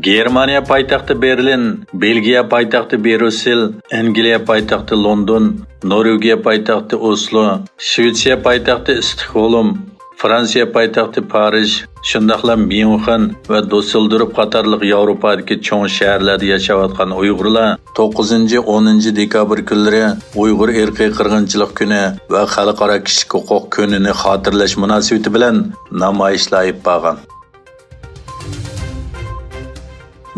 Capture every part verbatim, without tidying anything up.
گېرمانىيە پايتەختى بېرلىن، بېلگىيە پايتەختى بريۇسسېل، ئەنگلىيە پايتەختى لوندون، نورۋېگىيە پايتەختى ئوسلو، شىۋېتسىيە پايتەختى ئىستوكھولم، فرانسىيە پايتەختى پارىژ، شۇنداقلا ميۇنخېن ۋە دوسسېلدورف قاتارلىق ياۋروپادىكى چوڭ شەھەرلەردە ياشاۋاتقان ئۇيغۇرلار توققۇزىنچى، ئونىنچى دېكابىر كۈنلىرى ئۇيغۇر ئىرقىي قىرغىنچىلىق كۈنى ۋە خەلقئارا كىشىلىك ھوقۇق كۈنىنى خاتىرىلەش مۇناسىۋىتى بىلەن نامايىشلار ئېلىپ بارغان.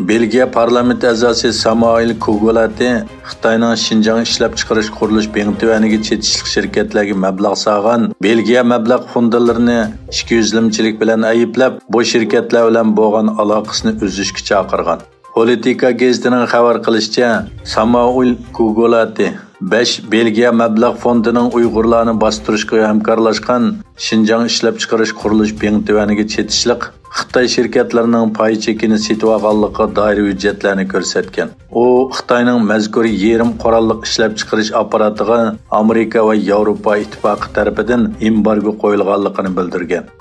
بېلگىيە پارلامېنت ئەزاسى سامائىل كوگولاتى خىتاينىڭ شىنجاڭ ئىشلەپچىقىرىش قۇرۇلۇش بېڭتۈەنىگە چېتىشلىق شىركەتلەرگە مەبلەغ سالغان بېلگىيە مەبلەغ فوندلىرىنى ئىككىيۈزلىمىچىلىك بىلەن ئەيىبلەپ، بۇ شىركەتلەر بىلەن بولغان ئالاقىسىنى ئۈزۈشكە چاقىرغان. پولىتىكا گېزىتىنىڭ خەۋەر قىلىشىچە، سامائىل كوگولاتى بەش بېلگىيە مەبلەغ فوندىنىڭ ئۇيغۇرلارنى باستۇرۇشقا ھەمكارلاشقان شىنجاڭ ئىشلەپچىقىرىش قۇرۇلۇش بېڭتۈەنىگە چېتىشلىق خىتاي شىركەتلىرىنىڭ پاي چېكىنى سېتىۋالغانلىقىغا دائىر ھۆججەتلەرنى كۆرسەتكەن. ئۇ خىتاينىڭ مەزكۇر يېرىم قوراللىق ئىشلەپچىقىرىش ئاپپاراتىغا ئامېرىكا ۋە ياۋروپا ئىتتىپاقى تەرىپىدىن ئېمبارگو قويۇلغانلىقىنى بىلدۈرگەن.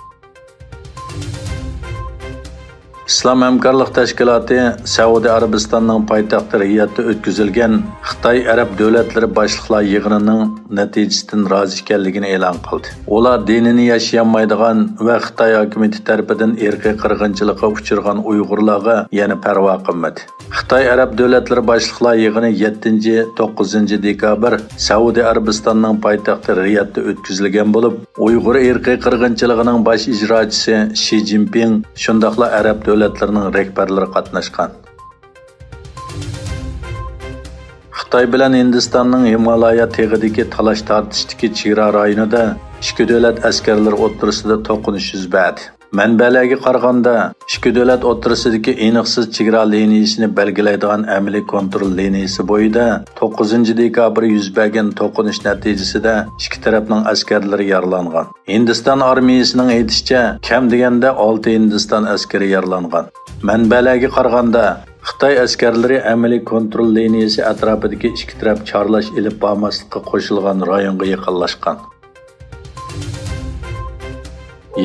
ئىسلام ھەمكارلىق تەشكىلاتى سەئۇدى ئەرەبىستاننىڭ پايتەختى رىيادتا ئۆتكۈزۈلگەن خىتاي ئەرەب دۆلەتلىرى باشلىقلار يىغىنىنىڭ نەتىجىسىدىن رازى ئىكەنلىكىنى ئېلان قىلدى. ئۇلار دىنىنى ياشىيالمايدىغان ۋە خىتاي ھاكىمىيىتى تەرىپىدىن ئىرقىي قىرغىنچىلىققا ئۇچرىغان ئۇيغۇرلارغا يەنە پەرۋا قىلمىدى. خىتاي ئەرەب دۆلەتلىرى باشلىقلار يىغىنى يەتتىنچى، توققۇزىنچى دېكابىر سەئۇدى ئەرەبىستاننىڭ پايتەختى رىيادتا ئۆتكۈزۈلگەن بولۇپ، ئۇيغۇر ئىرقىي قىرغىنچىلىقىنىڭ باش ئىجراچىسى شى جىنپىڭ، شۇنداقلا ئەرەب دۆلەتلىرىنىڭ رەھبەرلىرى قاتناشقان. خىتاي بىلەن ھىندىستاننىڭ ھىمالايا تېغىدىكى تالاش-تارتىشتىكى چېگرا رايونىدا ئىككى دۆلەت ئەسكەرلىرى ئوتتۇرىسىدا توقۇنۇش يۈز بەردى. مەنبەلەرگە قارىغاندا، ئىككى دۆلەت ئوتتۇرىسىدىكى ئېنىقسىز چېگرا لىنىيىسىنى بەلگىلەيدىغان ئەمەلىي كونترول لىنىيىسى بويىدا توققۇزىنچى دېكابىر يۈز بەرگەن توقۇنۇش نەتىجىسىدە ئىككى تەرەپنىڭ ئەسكەرلىرى يارىلانغان. ھىندىستان ئارمىيىسىنىڭ ئېيتىشىچە، كەم دېگەندە ئالتە ھىندىستان ئەسكىرى يارىلانغان. مەنبەلەرگە قارىغاندا، خىتاي ئەسكەرلىرى ئەمەلىي كونترول لىنىيىسى ئەتراپىدىكى ئىككى تەرەپ چارلاش ئېلىپ بارماسلىققا قوشۇلغان رايونغا يېقىنلاشقان.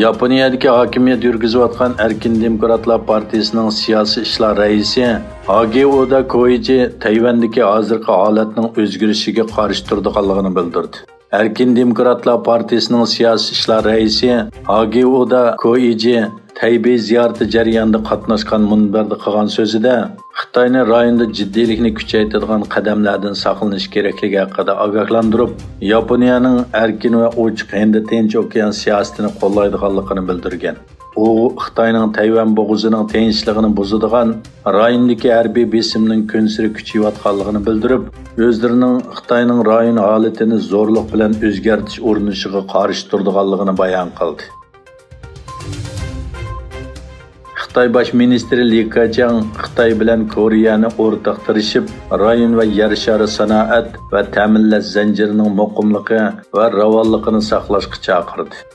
ياپونىيەدىكى ھاكىمىيەت يۈرگۈزۈۋاتقان ئەركىن دېموكراتلار پارتىيىسىنىڭ سىياسىي ئىشلار رەئىسى ھاگېئۇدا كوئىچى تەيۋەندىكى ھازىرقى ھالەتنىڭ ئۆزگىرىشىگە قارشى تۇرىدىغانلىقىنى بىلدۈردى. ئەركىن دېموكراتلار پارتىيىسىنىڭ سىياسىي ئىشلار رەئىسى ھاگېئۇدا كوئىجى تەيبېي زىيارىتى جەريانىدا قاتناشقان مۇنبەردە قىلغان سۆزىدە، خىتاينى رايوندا جىددىيلىكنى كۈچەيتىدىغان قەدەملەردىن ساقلىنىش كېرەكلىكى ھەققىدە ئاگاھلاندۇرۇپ، ياپونىيەنىڭ ئەركىن ۋە ئوچۇق ھىندى تىنچ ئوكيان سىياسىتىنى قوللايدىغانلىقىنى بىلدۈرگەن. ئۇ خىتاينىڭ تەيۋەن بوغۇزىنىڭ تىنچلىقىنى بۇزىدىغان رايوندىكى ھەربىي بېسىمنىڭ كۈنسېرى كۈچىيىۋاتقانلىقىنى بىلدۈرۈپ، ئۆزلىرىنىڭ خىتاينىڭ رايون ھالىتىنى زورلۇق بىلەن ئۆزگەرتىش ئۇرۇنۇشىغا قارشى تۇرىدىغانلىقىنى بايان قىلدى. خىتاي باش مىنىستىرى لى كېچياڭ خىتاي بىلەن كورېيەنى ئورتاق تىرىشىپ، رايون ۋە يەر شارى سانائەت ۋە تەمىنلەش زەنجىرىنىڭ مۇقىملىقى ۋە راۋانلىقىنى ساقلاشقا چاقىردى.